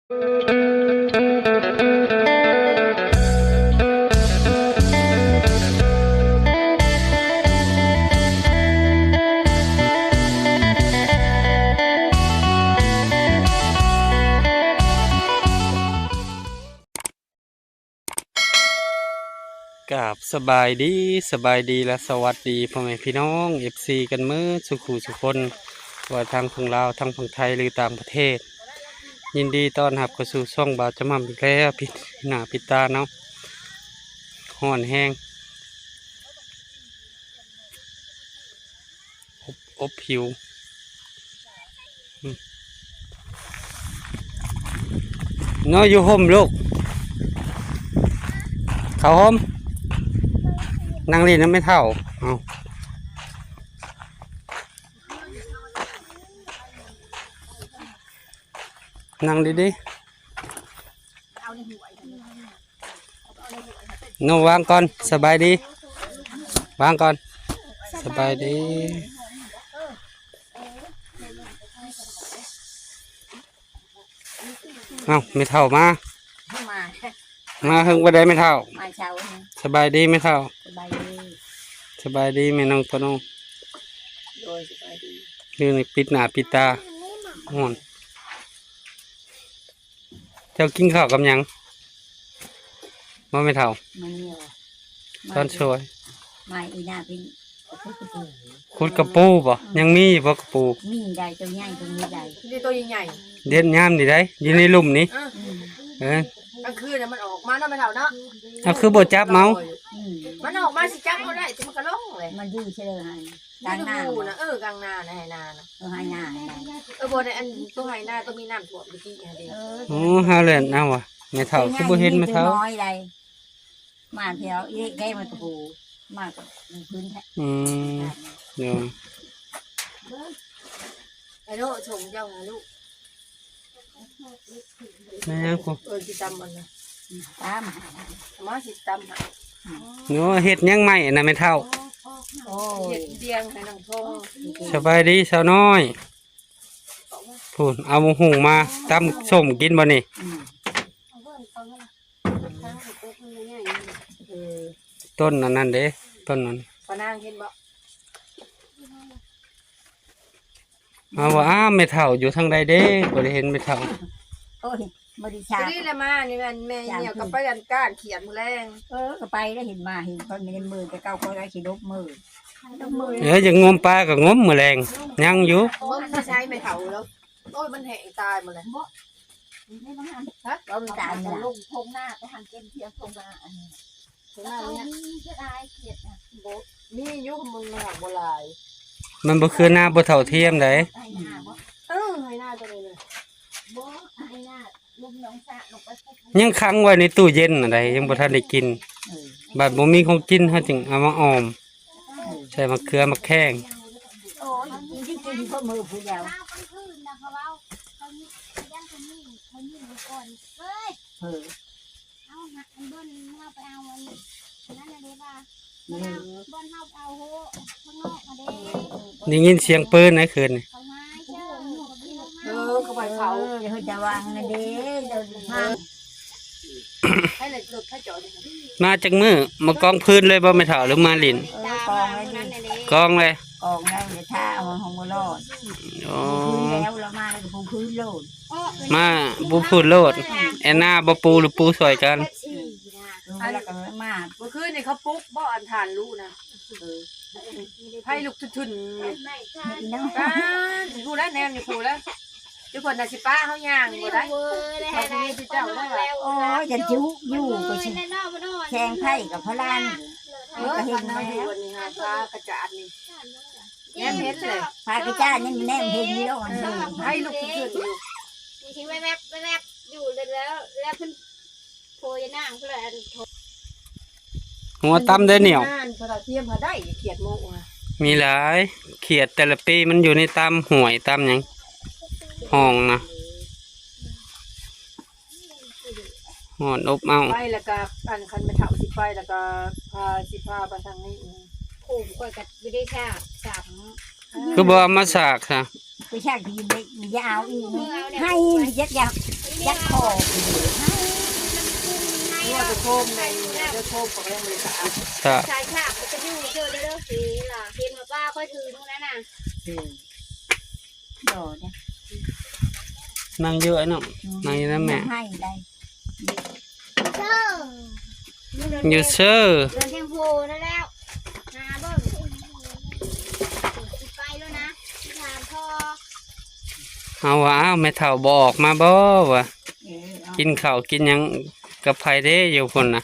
ກາບສະບາຍດີ ສະບາຍດີ ແລະ ສະຫວັດດີພໍ່ແມ່ພີ່ນ້ອງ ເອັຟຊີ ກັນເໝິດສູ່ຄູ່ສູ່ຄົນ ວ່າທາງຝັ່ງລາວ ທາງຝັ່ງໄທ ຫຼື ຕ່າງປະເທດ. ຍິນດີຕ້ອນຮັບເຂົ້າສູ່ຊ່ອງບ່າວຈຳໝ່ຳອີກແລ້ວ ປິດໜ້າປິດຕາເນາະ. ຮ້ອນແຮງ. ອົບ ອົບຜິວ. ອືມ ເນາະ ຢູ່ຮົ່ມລູກ ເຂົ້າຮົ່ມ ນັ່ງຫຼິ້ນນຳແມ່ເຖົ້າ. ເອົາ ນັ່ງດີໆ. ໂນ ວາງກ່ອນ ສະບາຍດີ ວາງກ່ອນ ສະບາຍດີ. ເອົ້າ ແມ່ເຖົ້າມາ ມາ ມາເຫິງບໍ່ໄດ້ແມ່ເຖົ້າ ມາເຊົ້າ. ສະບາຍດີແມ່ເຖົ້າ ສະບາຍດີ ສະບາຍດີແມ່ນ້ອງໂຕໂນ. ໂດຍ ສະບາຍດີ. ຢູ່ໃນປິດໜ້າປິດຕາ ຮ້ອນ. ເຈົ້າກິນເຂົ້າກັບຫຍັງ ບໍ່ແມ່ເຖົ້າ? ມານີ້ຫວາ ຕອນສວຍ ມາອີ່ໜ້າເພິ່ນຂຸດກະປູ. ຂຸດກະປູບໍ? ອືມ ຍັງມີຢູ່ບໍ່ກະປູ? ມີໄດ໋ ໂຕໃຫຍ່ ໂຕນີ້ໄດ໋ ນີ້ໂຕໃຫຍ່ໆ ເດັດຍາມນີ້ໄດ໋ ຢູ່ໃນລຸ່ມນີ້. ເອີ ອືມ ເອີ ກາງຄືນນະມັນອອກມາເນາະແມ່ເຖົ້າເນາະ. ເອົາ ຄືບໍ່ຈັບເອົາ? ອືມ ມັນອອກມາຊິຈັບເອົາໄດ້ ແຕ່ມັນກະລົງເລີຍ ມັນຢູ່ເຊີງຫັ້ນ. ຢູ່ໃນພູນະ ເອີ ກາງນານະ ໄຮ່ນານະ ເອີ ໄຮ່ນາ ເອີ ບໍ່ໄດ້ ອັນໂຕໄຮ່ນາ ໂຕມີນ້ຳຖ້ວມຕະກີ້ຫັ້ນເດ. ເອີ ໂອ້ ຫາແລ່ນເອົາຫວາ ແມ່ເຖົ້າຄືບໍ່ເຫັນແມ່ເຖົ້າ. ນ້ອຍໃດ ມາແຖວອີເລັກໄດ້ ມັນກະປູ ມາກະພື້ນແທ້. ອືມ ໂດຍ. ໄອ້ໂລ ສົ່ງເຈົ້າຫາລູກ. ແມ່ນຫຍັງພຸ້ນ? ເອີ ຊິຕຳອັນນັ້ນ ຕຳ ມາຊິຕຳໃຫ້. ໂອ້ ເຮັດຫຍັງໃໝ່ນະແມ່ເຖົ້າ? ໂອ້ ເຮັດດຽງໃຫ້ນາງໂພ. ສະບາຍດີສາວນ້ອຍ. ພຸ້ນ ເອົາໝາກຫຸ່ງມາຕຳສົ້ມກິນບໍ່ນີ້? ອືມ ເອີ ຕົ້ນອັນນັ້ນເດ້ ຕົ້ນນັ້ນ ປານາງເຫັນບໍ່? ມາວ່າ ອ້າ ແມ່ເຖົ້າຢູ່ທາງໃດເດ້ ບໍ່ໄດ້ເຫັນແມ່ເຖົ້າ. ໂອ້ຍ ບໍ່ໄດ້ຊາກ ພໍດີລະມານີ້ແມ່ນແມ່ຫຽວກັບໄປອັນການຂຽດມື້ແລງ. ເອີ ກໍໄປໄດ້ ເຫັນມາ ເຫັນເພິ່ນມີເມີ ແຕ່ເກົ່າກໍໄດ້ຊິລົບເມີ ລົບເມີ. ເອີ ຢາກງົມປາກໍງົມມື້ແລງ ຍັງຢູ່. ງົມຢູ່ໃສແມ່ເຖົ້າລະ? ໂອ້ຍ ມັນແຫ້ງຕາຍໝົດແລ້ວ. ຮະ? ເອົາມັນຕາຍ ລົງທົ່ງນາໄປຫັ້ນ ເຕັມເຖິງທົ່ງນາອັນນີ້. ເຂົາເຈົ້າມີເສຍດາຍຂຽດນະ. ບໍ່ ມີຢູ່ ມັນ ມັນບໍ່ຫຼາຍ. ມັນບໍ່ຄືນາບໍ່ເທົ່າທຽມໃດ. ໄຮ່ນາບໍ່? ເອີ ໄຮ່ນາຕົວນີ້ນະ. ບໍ່ ໄຮ່ນາ ລົງໜອງສະລົງໄປ ຍັງຂັງໄວ້ໃນຕູ້ເຢັນຫັ້ນໃດ ຍັງບໍ່ທັນໄດ້ກິນ. ເອີ ບັດບໍ່ມີຂອງກິນ ເຮົາຈຶ່ງເອົາມາອອມ ເອີ ໃສ່ໝາກເຂືອໝາກແຂ້ງ. ໂອ້ຍ ກິນ ກິນ ກິນ ເພິ່ນມື້ຜູ້ດຽວ ເຊົ້າກາງຄືນນະ ເຂົາເວົ້າ ເຂົາຍິງ ເຂົາຢ້ານເຂົາຍິງ ເຂົາຍິງກ່ອນ. ເອີ ເອີ ເອົາ ອັນບ່ອນເຮົາໄປເອົາອັນນັ້ນນະເດ້ວ່າ ເອີ ບ່ອນເຮົາໄປເອົາໂຫ ຂ້າງນອກນະເດ້. ໄດ້ຍິນສຽງປືນໃນຄືນນີ້. ເຂົາມາເຈົ້າ ເອີ ເຂົາໄປເຂົາ ເອີ ເຮົາຈະວາງນະເດ້ ເຈົ້າ ເອີ ໃຫ້ລົດເຂົາຈອດ. ມາຈັກມື້ ມາກອງຟືນເລີຍບໍ່ແມ່ເຖົ້າ ຫຼືມາຫຼິ້ນ? ເອີ ກອງເລີຍ ກອງເລີຍ ກອງແລ້ວ ຖ້າເອົາຫ້ອງບໍ່ລອດ. ອໍ ແລ້ວລາວມາແລ້ວກໍປູພື້ນໂລດ. ມາປູພື້ນໂລດ ແອນນາບໍ່ປູ ຫຼືປູຊ່ອຍກັນ? ເອີ ແລ້ວກໍມາ ມື້ຄືນນີ້ເຂົາປຸກບໍ່ ອັນທ່ານລູກນະ. ເອີ ໃຜລຸກທຶນໆ ຜູ້ໃດແນມຢູ່ຜູ້ໃດ ທຸກຄົນນະຊິປະເຮົາຍ່າງບໍ່ໄດ້ ເຂົາມີເຈົ້າແລ້ວ. ໂອ້ຍ ຈະຈຸຢູ່ກໍຊິແຂ່ງໄຜກັບພະລານ. ເອີ ກໍເຫັນແລ້ວ ອັນນີ້ຫາພາກະຈາດນີ້ ແນມເຫັນເລີຍ ພາກະຈາດນີ້ແນມເຫັນຢູ່ແລ້ວ. ອັນນີ້ໃຜລຸກຂຶ້ນຢູ່ ຊິແວບໆ ແວບໆ ຢູ່ແລ້ວ ແລ້ວເພິ່ນ ໂພຍນາງເພິ່ນ ອັນ ຫົວຕຳໄດ້ໜຽວ ເພິ່ນເອົາທຽມຫາໄດ້ຂຽດໂມ ມີຫຼາຍ ຂຽດແຕ່ລະປີມັນຢູ່ໃນຕາມຫ້ວຍຕາມຫຍັງ ຮ່ອງນະ. ຮ້ອນອົບເອົາ ໄປແລ້ວກະ ອັນ ຄັນແມ່ເຖົ້າຊິໄປແລ້ວກະ ພາ ຊິພາໄປທາງນີ້. ໂອ້ ຂ້ອຍກະບໍ່ໄດ້ຊາກຊ້ຳ ຄືບໍ່ເອົາມາຊາກຊະ? ໄປຊາກທີ່ເດັກ ຢ່າເອົາອີກ ໃຫ້ເຈັບຢາກ. ຍັກຂໍ ເພາະວ່າໄປໂຄມໃນ ໄປໂຄມກໍຍັງບໍ່ໄດ້ສະອາດ ສາ ສາຍສາບກໍຈະຢູ່ເດີ ເດີ ເດີ ເຫັນວ່າປ້າຂ້ອຍຖືມື້ນັ້ນນະ ອືມ ບໍ່ເດ້ ນັ່ງຢູ່ໄອ້ນ້ອງ ອືມ ນັ່ງຢູ່ນຳແມ່ ໃຫ້ໄດ້ ເຊີ ຢູ່ເຊີ ເດີນທາງໂພນັ້ນແລ້ວ ຫາເບິ່ງ ຊິໄປແລ້ວນະ ຊິຖາມພໍ່ ເຮົາວ່າ ອ້າວ ແມ່ເຖົ້າບໍ່ອອກມາບໍ່ວ່າ ເອີ ກິນເຂົ້າກິນຫຍັງກັບໃຜເດ້ຢູ່ພຸ້ນນະ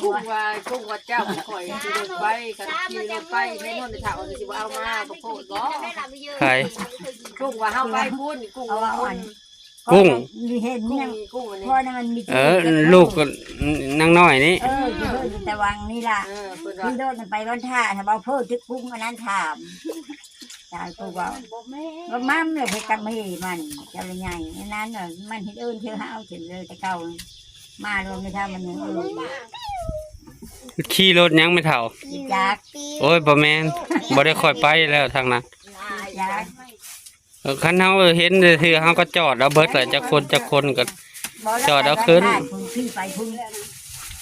ກຸ້ງວ່າ ກຸ້ງວ່າເຈົ້າຂ້ອຍຂີ່ລົດໄປ ຄັນຂີ່ລົດໄປແມ່ນວນໄປຖ້າອອກຊິບໍ່ເອົາມາ ບໍ່ໂພດບໍ່ ໃຜ ກຸ້ງວ່າເຮົາໄປພຸ້ນ ກຸ້ງວ່າ ເອົາອັນ ກຸ້ງ ມີເຫັນ ກຸ້ງ ຫຍັງ ກຸ້ງອັນນີ້ ເອີ ລູກນາງນ້ອຍນີ້ ເອີ ແຕ່ວັງນີ້ລະ ເອີ ເພິ່ນວ່າ ຂີ່ລົດໄປວັນທ່າ ຖ້າບໍ່ເພິ່ນຖືກກຸ້ງອັນນັ້ນຖາມ ຕາຍ ກູເວົ້າ ບໍ່ແມ່ນ ບໍ່ໝ່ຳເລີຍ ເຮັດກັບເມມັນ ເຈົ້າລະໃຫຍ່ ອັນນັ້ນ ມັນເຮັດເອີ້ນເທື່ອຫາວເຖິງເລີຍ ແຕ່ເກົ່າ ມາລວມໃນທາງມັນຍັງເອີ້ນ ຂີ່ລົດຫຍັງແມ່ເຖົ້າ ຈັກ ໂອ້ຍ ບໍ່ແມ່ນ ບໍ່ໄດ້ຄ່ອຍໄປແລ້ວທາງນັ້ນ ຈັກ ເອີ ຄັນເຮົາເຫັນເທື່ອ ເຮົາກໍຈອດເອົາເບິດແຫຼະ ຈັກຄົນຈັກຄົນກໍຈອດເອົາຄືນ ບໍ່ ໄປພຸ້ນ ຂີ່ໄປພຸ້ນ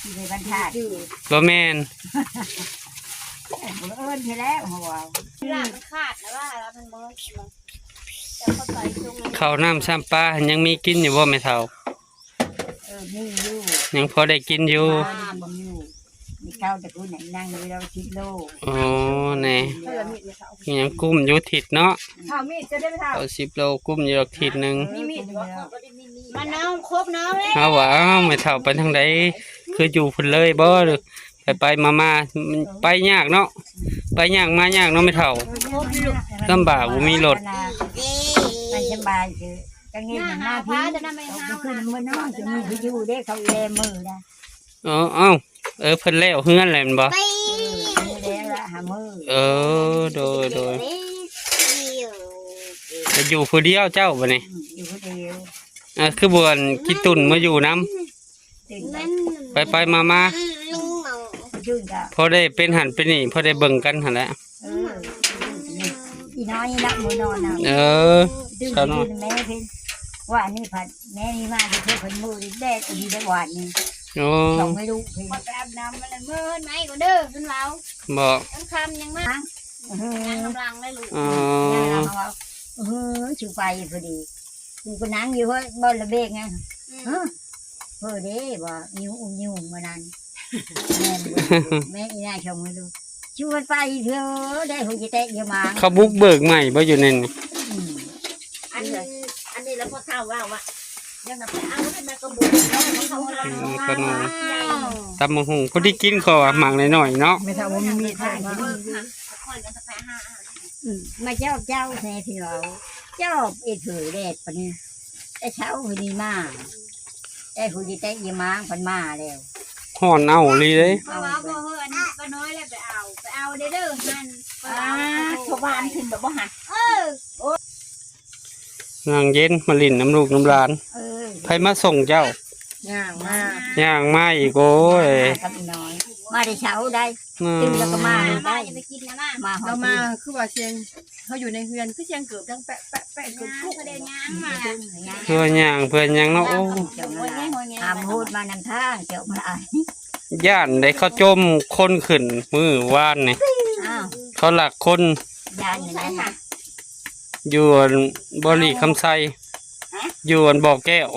ຂີ່ໄປບ້ານທາດ ບໍ່ແມ່ນ ເອີ້ນໃຫ້ແລ້ວ ເຮົາເວົ້າ ລາກມັນຂາດແລ້ວວ່າ ລາກມັນບໍ່ ເຂົ້ານ້ຳຊ້ຳປາຍັງມີກິນຢູ່ບໍ່ແມ່ເຖົ້າ? ເອີ ມີຢູ່ ຍັງພໍໄດ້ກິນຢູ່ ມີເຂົ້າແຕ່ຜູ້ນັ້ນນັ່ງຢູ່ລາວສິບໂລ ໂອ້ ແນ່ ຍັງກຸ້ມຢູ່ທິດເນາະ ເຂົ້າມີດຈະໄດ້ໄປເຖົ້າ ເຂົ້າສິບໂລກຸ້ມຢູ່ດອກທິດໜຶ່ງ ມີມີດບໍ່? ມານ້ອງຄົບນ້ອງເດ້ ເຮົາວ່າ ອ້າວ ແມ່ເຖົ້າໄປທາງໃດ ຄືຢູ່ພຸ້ນເລີຍບໍ່ ໄປໄປມາມາ ໄປຍາກເນາະ ໄປຍາກມາຍາກເນາະແມ່ເຖົ້າ ລຳບາກ ບໍ່ມີລົດ ໄປສະບາຍ ຈັ່ງເຮັດຫຍັງມາພີ້ ເອົາໄປຂຶ້ນເມືອນ້ອຍ ຈະມີທີ່ຢູ່ເດ້ ເຂົາແລມື້ນະ ອໍ ເອົ້າ ເອີ ເພິ່ນແລ້ວເຮືອນແລ້ວແມ່ນບໍ່? ເອີ ແລ້ວລະຫາມື້ ເອີ ໂດຍ ໂດຍ ແລ້ວຢູ່ຜູ້ດຽວເຈົ້າບັດນີ້? ອືມ ຢູ່ຜູ້ດຽວ ອ່າ ຄືບໍ່ອັນຂີ້ຕຸ່ນມາຢູ່ນຳ? ໄປໄປມາມາ ພໍໄດ້ເປັນຫັ້ນເປັນນີ້ ພໍໄດ້ເບິ່ງກັນຫັ້ນແຫຼະ ເອີ ອີນ້ອຍນີ້ລະມື້ນອນນະ ເອີ ຊາວນ້ອຍ ແມ່ເພິ່ນ ວ່ານີ້ພັດແມ່ນີ້ມາເພິ່ນ ເພິ່ນມື້ແດດດີແດດຫວານນີ້ ໂອ້ ສອງແມ່ລູກເພິ່ນ ໄປອາບນ້ຳ ມື້ໃໝ່ກ່ອນເດີ ເພິ່ນເວົ້າ ບໍ່ ຕອນຄ່ຳຍັງມາ ຍັງກຳລັງໄດ້ລູກ ອໍ ເອີ ຊິໄປພໍດີ ກູກໍນັ່ງຢູ່ເຮີ້ຍ ບ່ອນລະເບກໄງ ອືມ ເຮີ້ເດ້ ບໍ່ ຍິ້ວອຸ້ມຍິ້ວມື້ນັ້ນ ແມ່ນບໍ່ ແມ່ອີນາຍຊົງໃຫ້ດູ ຊວນໄປເທີໄດ້ ໂຫ ຈະແຕະຢາມາ ເຂົາບຸກເບີກໃໝ່ບໍ່ຢູ່ໃນນີ້? ອືມ ອັນ ອັນນີ້ລະພວກເຂົາເວົ້າວ່າ ຍັງນຳໄປເອົາໄດ້ມາກະບຸກເນາະ ເຂົາເອົາ ຕຳບັກຫຸ່ງ ພໍດີກິນ ເຂົາວ່າໝາກນ້ອຍໆເນາະ ແມ່ເຖົ້າບໍ່ມີມີດ ອືມ ມາຈອບເຈົ້າແທ້ທີ່ເວົ້າ ຈອບເອດເຜີແດດປານນີ້ ແຕ່ເຊົ້ານີ້ມາ ແຕ່ຜູ້ທີ່ແຕະຢາມາງເພິ່ນມາແລ້ວ ຮ້ອນເອົາອີ່ຫຼີເດ້ ເພາະວ່າບໍ່ເຮີ້ອອັນປ້ານ້ອຍແລ້ວໄປເອົາ ໄປເອົາເດີ ເດີຫັ້ນ ອ່າ ເຂົາວ່າອັນຂຶ້ນແບບບໍ່ຫັ້ນ ເອີ ນັ່ງເຢັນມາຫຼິ້ນນຳລູກນຳຫຼານ ເອີ ໃຜມາສົ່ງເຈົ້າ? ຍ່າງມາ ຍ່າງມາອີກ ໂອ້ຍ ມາກັບອີນ້ອຍ ມາແຕ່ເຊົ້າໄດ໋ ອືມ ຕື່ນແລ້ວກໍມາໄດ້ ມາຮອດ ເຮົາມາຄືວ່າສຽງ ເຮົາຢູ່ໃນເຮືອນຄືສຽງເກີບດັງແປະໆໆ ເກີບກຸກ ເພື່ອຍ່າງເພື່ອຫຍັງເນາະ ໂອ້ ຕາມໂຫດມານຳທາງ ເຈົ້າມາຫຼາຍ ຢ້ານໄດ້ເຂົາໂຈມຄົນຂຶ້ນມື້ວານນີ້ ອ້າວ ເຂົາລັກຄົນ ຢ້ານຢູ່ໃນນັ້ນ ຢູ່ອັນບໍ່ຫຼີຄຳໄຊ ຢູ່ອັນບໍ່ແກ້ວ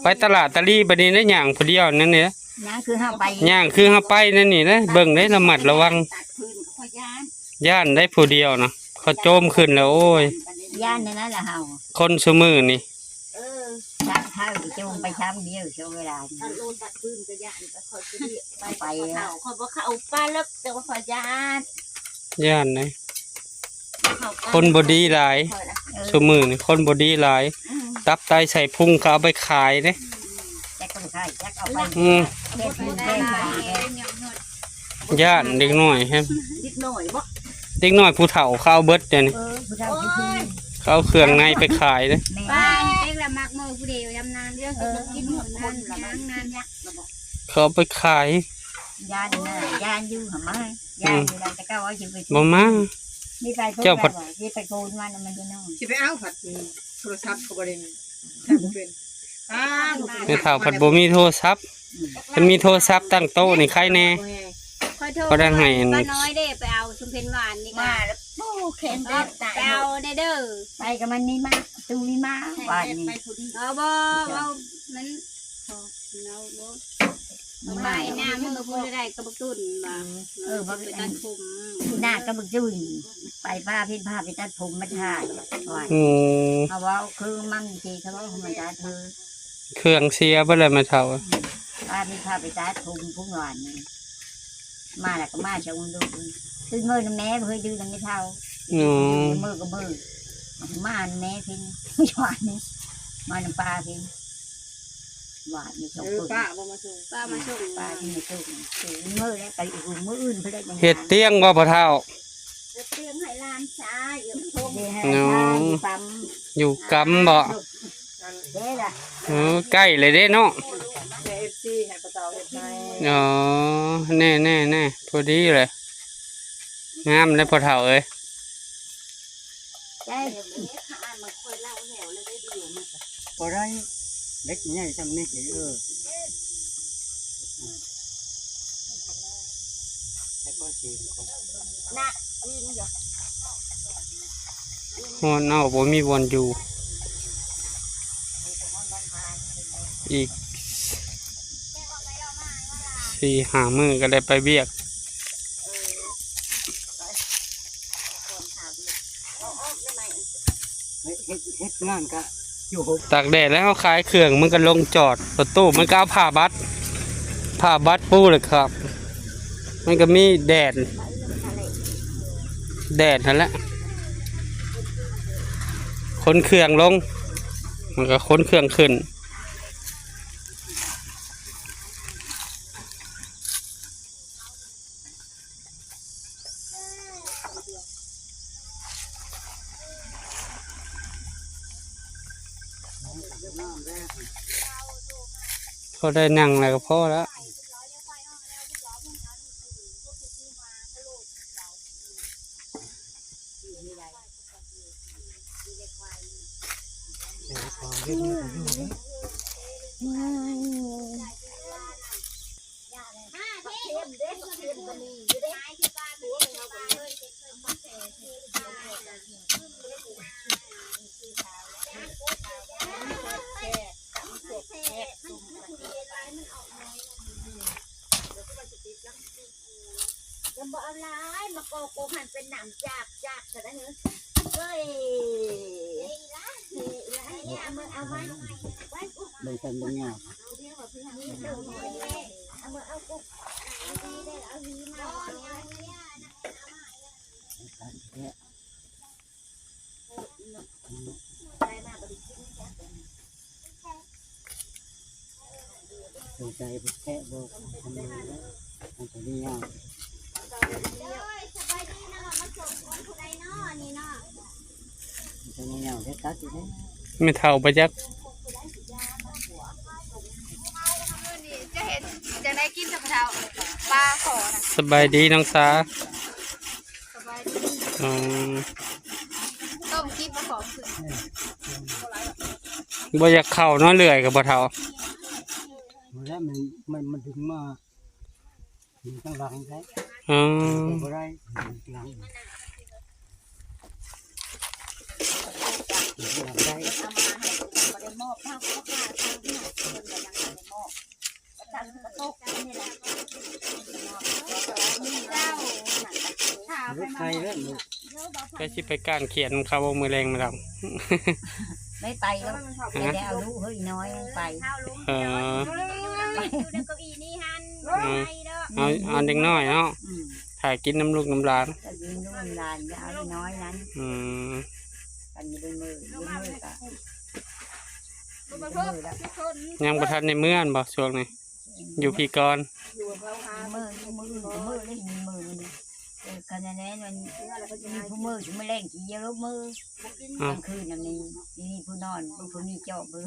ໄປຕະຫຼາດຕະລີ ບັດນີ້ໄດ້ຍ່າງຜູ້ດຽວນັ້ນນີ້ ຍ່າງຄືເຮົາໄປ ຍ່າງຄືເຮົາໄປນັ້ນນີ້ນະ ເບິ່ງໄດ້ລະມັດລະວັງ ຢ້ານໄດ້ຜູ້ດຽວນະ ເຂົາໂຈມຂຶ້ນແລ້ວ ໂອ້ຍ ຢ້ານນັ້ນລະເຮົາ ຄົນຊຸມື້ນີ້ ເອີ ຈັກເຮົາໂຈມໄປຊຳດຽວ ຊ່ວງເວລານີ້ ຕັດລູນຕັດປືນກໍຢ້ານ ຂ້ອຍຊິໄປ ໄປ ຂ້ອຍບໍ່ເຂົ້າປ່າເລິກ ແຕ່ວ່າຂ້ອຍຢ້ານ ຢ້ານເດ້ ຄົນບໍ່ດີຫຼາຍ ເອີ ຊຸມື້ນີ້ຄົນບໍ່ດີຫຼາຍ ອືມ ຕັບໄຕໄສ້ພຸງເຂົາເອົາໄປຂາຍເດ້ ຈັກເອົາໄປຂາຍ ຈັກເອົາໄປ ອືມ ແບບນີ້ແບບນັ້ນ ຢ້ານເດັກນ້ອຍແຮງ ເດັກນ້ອຍບໍ່ ເດັກນ້ອຍຜູ້ເຖົ້າເຂົາເອົາເບິດດຽວນີ້ ເອີ ຜູ້ເຖົ້າຜູ້ ເຂົາເອົາເຄື່ອງໃນໄປຂາຍເດ້ ແມ່ນ ປ້າເປັກລະມັກມື້ຜູ້ດຽວຍາມນານ ເລື່ອງກິນມື້ນັ້ນ ເອີ ນານ ເຂົາເອົາໄປຂາຍ ຢ້ານນະ ຢ້ານຢູ່ຫາມາ ຢ້ານຢູ່ ອືມ ແຕ່ເກົ່າວ່າຊິໄປ ບໍ່ມາ ນີ້ໄປພຸ້ນ ເຈົ້າພັດ ຊິໄປໂກນມັນ ມັນຢູ່ນອກ ຊິໄປເອົາພັດ ໂທລະສັບກໍບໍ່ໄດ້ ໃຊ້ບໍ່ເປັນ ແມ່ເຖົ້າພັດບໍ່ມີໂທລະສັບ ຄັນມີໂທລະສັບຕັ້ງໂຕະນີ້ໄຄແດ່. ຂ້ອຍໂທ ພໍໄດ້ໃຫ້ອັນ ປ້ານ້ອຍເດ້ ໄປເອົາຊຸມເພັນຫວານນີ້ ມາແລ້ວ ໂອ້ ແຂນແບບຕາຍ ໄປເອົາແດ່ເດີ ໄປກັບມັນນີ້ມາ ຕູນີ້ມາ ຫວານນີ້ ເອີ ບໍ່ ເວົ້າມັນ ເອົາບໍ່ ໄປນາເມືອພຸ້ນໄດ້ກັບບັກຕຸ່ນວ່າ ເອີ ບັກ ໄປຕັດຜົມ ນາກັບບັກຈຸ້ຍ ໄປພາເພັນພາໄປຕັດຜົມມາຖ່າຍ ວ່າ ອືມ ເຮົາເວົ້າຄືມັນຊິ ເຂົາເວົ້າທຳມະດາເທີ ເຄື່ອງເສຍເບິດແລ້ວແມ່ເຖົ້າ ພາເພັນພາໄປຕັດຜົມຜູ້ຫວານນີ້ ມາແລ້ວກໍມາຈາກອຸດົມ ຕື່ນເມີນຳແມ່ ບໍ່ເຄີຍດື່ມນຳແມ່ເຖົ້າ ອໍ ເມີກໍເມີ ມານຳແມ່ເພິ່ນ ຫວານນີ້ ມານຳປ້າເພິ່ນ ຫວານນີ້ສອງ ເອີ ຄົນ ປ້າບໍ່ມາສົ່ງ ປ້າມາສົ່ງ ປ້າທີ່ມາສົ່ງ ເມີແລ້ວໄປອີກມື້ອື່ນເພິ່ນໄດ້ ເຮັດຕຽງບໍ່ພໍ່ເຖົ້າ? ເຮັດຕຽງໃຫ້ຫຼານຊາຍຢູ່ທົ່ງ ເອີ ຢູ່ກຳບໍ່? ເດ້ລະ ເອີ ໃກ້ແລ້ວເດ້ເນາະ ແມ່ເອັຟຊີໃຫ້ພໍ່ເຖົ້າເຮັດໃຫ້ ອໍ ແນ່ໆໆ ພໍດີແຫຼະ ງາມເດ້ພໍ່ເຖົ້າເອີຍ ໃຈ ພໍໄດ້ ເຫຼັກໃຫຍ່ຊ່ຳນີ້ ເອີ ນະ ອີງຢູ່ ຮ້ອນເອົາ ບໍ່ມີບ່ອນຢູ່ ອີກສີ່ຫ້າມື້ກໍໄດ້ໄປວຽກ ເຮັດ ເຮັດງານກະຢູ່ຫົບ ຕາກແດດແລ້ວເຮົາຂາຍເຄື່ອງ ມັນກໍລົງຈອດ ລົດຕູ້ມັນກໍເອົາຜ້າບັດ ຜ້າບັດປູແລ້ວຄັບ ມັນກໍມີແດດ ແດດຫັ້ນແຫຼະ ຂົນເຄື່ອງລົງ ມັນກໍຂົນເຄື່ອງຂຶ້ນ. ພໍໄດ້ນັ່ງແລ້ວກໍພໍລະ ຍັງບໍ່ເອົາຫຼາຍ ມາກໍກົກຫັ້ນເປັນນ້ຳຈາກໆ ຊະໄດ໋ເຮີ້ຍ ເອີຍ ເອີຍ ເອົາມາ ເອົາມາ ເບິ່ງຊັ້ນເບິ່ງຍາວ ເອົາມາ ເອົາກົກ ເອົາດີເດີ ເອົາດີມາ ເອົາມາ ເອົາມາ ສົງໄສແທະບໍ່ ມັນຕົວນີ້ຍາວ ສະບາຍດີເນາະ ມາສົ່ງຄົນຜູ້ໃດເນາະ ອັນນີ້ເນາະ ມັນຕົວນີ້ຍາວ ເຮັດຕັດຢູ່ເດ້ ແມ່ເຖົ້າບໍ່ຈັກ ຈະເຮັດຈັ່ງໃດກິນກັບເຖົ້າ ປາຂໍນະ ສະບາຍດີນ້ອງສາ ສະບາຍດີ ອໍ ຕົ້ມກິນປາຂອງຂຶ້ນ ບໍ່ຢາກເຂົ້າເນາະ ເລື່ອຍກັບພໍ່ເຖົ້າ ບໍ່ໄດ້ ມັນ ມັນ ມັນດຶງມາ ມັນທາງຫຼັງໄດ້ ອໍ ບໍ່ໄດ້ ຫຼັງ ຫຼັງໄດ້ ເອົາມາໃຫ້ ບໍ່ໄດ້ມອບ ເຮົາກໍວ່າທາງເພິ່ນກໍຍັງບໍ່ໄດ້ມອບ ໄປຊິໄປກ້າງຂຽນເຂົາບໍ່ ມື້ແລງມາດຳ ໄມ່ໄປແລ້ວ ຮະ ໄດ້ເອົາລູກເຮີ້ຍນ້ອຍໄປ ເອີ ເອົາ ເອົາເດັກນ້ອຍເນາະ ອືມ ຖ້າກິນນຳລູກນຳຫຼານ ຖ້າກິນນຳລູກນຳຫຼານ ຢ່າເອົານ້ອຍນັ້ນ ອືມ ກັນຢູ່ເດີມື້ ເດີມື້ກະ ຍັງບໍ່ທັນໄດ້ເມືອນບໍ່ຊ່ວງນີ້ ຢູ່ພີ້ກ່ອນ ມື້ ມື້ອື່ນກໍມື້ ມື້ນີ້ ເອີ ຄັນແນ່ນອນ ມີຜູ້ມື້ຊິມາແລ່ນຂີ້ເຫຍື້ອລົບມື້ ກາງຄືນນະມີ ມີຜູ້ນອນ ຜູ້ນີ້ເຈາະເບີ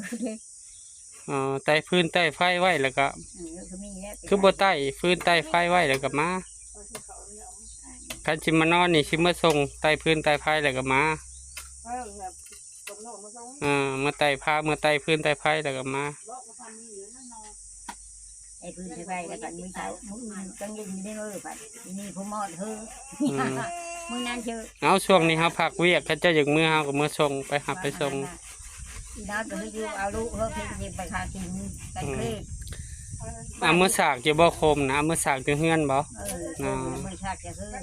ອໍ ໄຕ້ຟືນໄຕ້ໄຟໄວ້ແລ້ວກໍ ເອີ ຄືມີແລ້ວ ຄືບໍ່ໄຕ້ຟືນໄຕ້ໄຟໄວ້ແລ້ວກໍມາ ຄັນຊິມານອນນີ້ ຊິມາສົ່ງໄຕ້ຟືນໄຕ້ໄຟແລ້ວກໍມາ ເອີ ແບບ ສົ່ງນ້ອງມາສົ່ງ ເອີ ເມືອໄຕ້ຜ້າ ເມືອໄຕ້ຟືນໄຕ້ໄຟ ແລ້ວກໍມາ ໄອ້ພື້ນໄປໄປ ແລ້ວກໍມື້ເຊົ້າ ມື້ອື່ນກາງເວັນໄດ້ເອີ ບັດນີ້ຜູ້ມອດເຮີ ອືມ ມື້ນັ້ນເຊີ ເອົາ ຊ່ວງນີ້ເຮົາພັກວຽກ ຄັນເຈົ້າຢາກເມືອ ເຮົາກໍເມືອສົ່ງ ໄປຮັບໄປສົ່ງ ອີນອນກໍຄືຢູ່ເອົາລູກເຮີ ເພິ່ນຊິໄປຫາກິນກັນເຂດ ເອົາເມືອສາກຢູ່ບໍ່ ໂຄມນະ ເອົາເມືອສາກຢູ່ເຮືອນບໍ່? ເອີ ເອີ ເມືອສາກຈະຄື ອໍ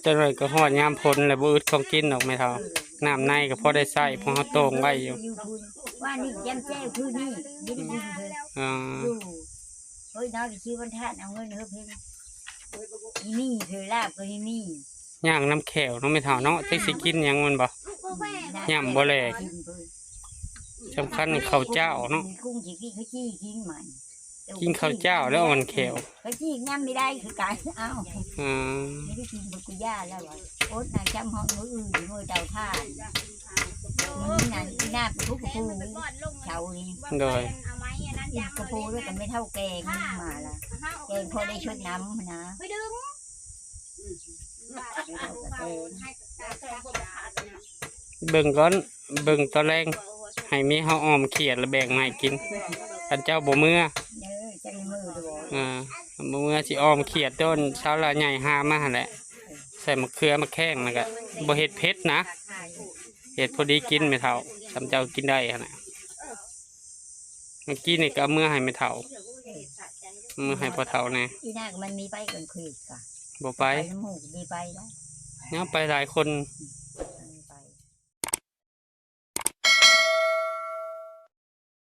ຈັກໜ້ອຍກໍຮອດຍາມຝົນແລ້ວ ບໍ່ອຶດຂອງກິນດອກແມ່ເຖົ້າ ເອີ ນ້ຳໃນກໍພໍໄດ້ໃຊ້ ພວກເຮົາໂຕ່ງໄວ້ຢູ່ ຢູ່ພຸ້ນ ວ່ານີ້ແຈ່ມແຈ້ວຄືນີ້ ບໍ່ໄດ້ກິນເລີຍ ອໍ ຢູ່ ໂອ້ຍ ນອນທີ່ວັນທາດ ເອົາເງິນເຮີເພິ່ນ ມີເທື່ອລາບກໍມີ ຍ່າງນຳແຂ້ວເນາະແມ່ເຖົ້າເນາະ ຈັກຊິກິນຫຍັງມັນບໍ່ ຍ່ຳບໍ່ແລ ກິນເພິ່ນ ສຳຄັນເຂົ້າເຈົ້າເນາະ ກຸ້ງຊິກິນ ເຂົາຈີ່ກິນມັນ ກິນເຂົ້າເຈົ້າແລ້ວອ່ອນແຂ້ວ ເຂົາຈີ່ຍຳໄດ້ຄືກັນ ເອົ້າ ອືມ ໄດ້ກິນບັກກຸຍ່າແລ້ວວ່າ ອົດນະ ຈຳຮອດມື້ອື່ນ ມື້ເຕົາຖ່ານ ມື້ນັ້ນອີ່ໜ້າໄປທຸບກະປູເຊົ້ານີ້ ໂດຍ ກິນກະປູແລ້ວກໍແມ່ເຖົ້າແກງມາລະ ແກງພໍໄດ້ຊົດນ້ຳຫັ້ນນະ ໄປດຶງ ແມ່ເຖົ້າກໍແກງ ເບິ່ງກ່ອນ ເບິ່ງຕອນແລງ ໃຫ້ເມຍເຮົາອ້ອມຂຽດແລ້ວແບ່ງມາໃຫ້ກິນ ຄັນເຈົ້າບໍ່ເມືອ ເອີ ຈັກເມືອຢູ່ບໍ່ ອ່າ ບໍ່ເມືອຊິອ້ອມຂຽດ ໂຕນຊາວລາວໃຫຍ່ຫາມາຫັ້ນແຫຼະ ໃສ່ໝາກເຂືອໝາກແຂ້ງ ແລ້ວກໍບໍ່ເຮັດເຜັດນະ ເຮັດພໍດີກິນແມ່ເຖົ້າ ສ່ຳເຈົ້າກິນໄດ້ຫັ້ນນະ ເມື່ອກີ້ນີ້ກໍເອົາເມືອໃຫ້ແມ່ເຖົ້າ ເມືອໃຫ້ພໍ່ເຖົ້າແດ່ ອີນາກໍມັນມີໄປກາງຄືນກະ ບໍ່ໄປ ໄປນຳໝູ່ກໍມີໄປໄດ້ ແນວໄປຫຼາຍຄົນ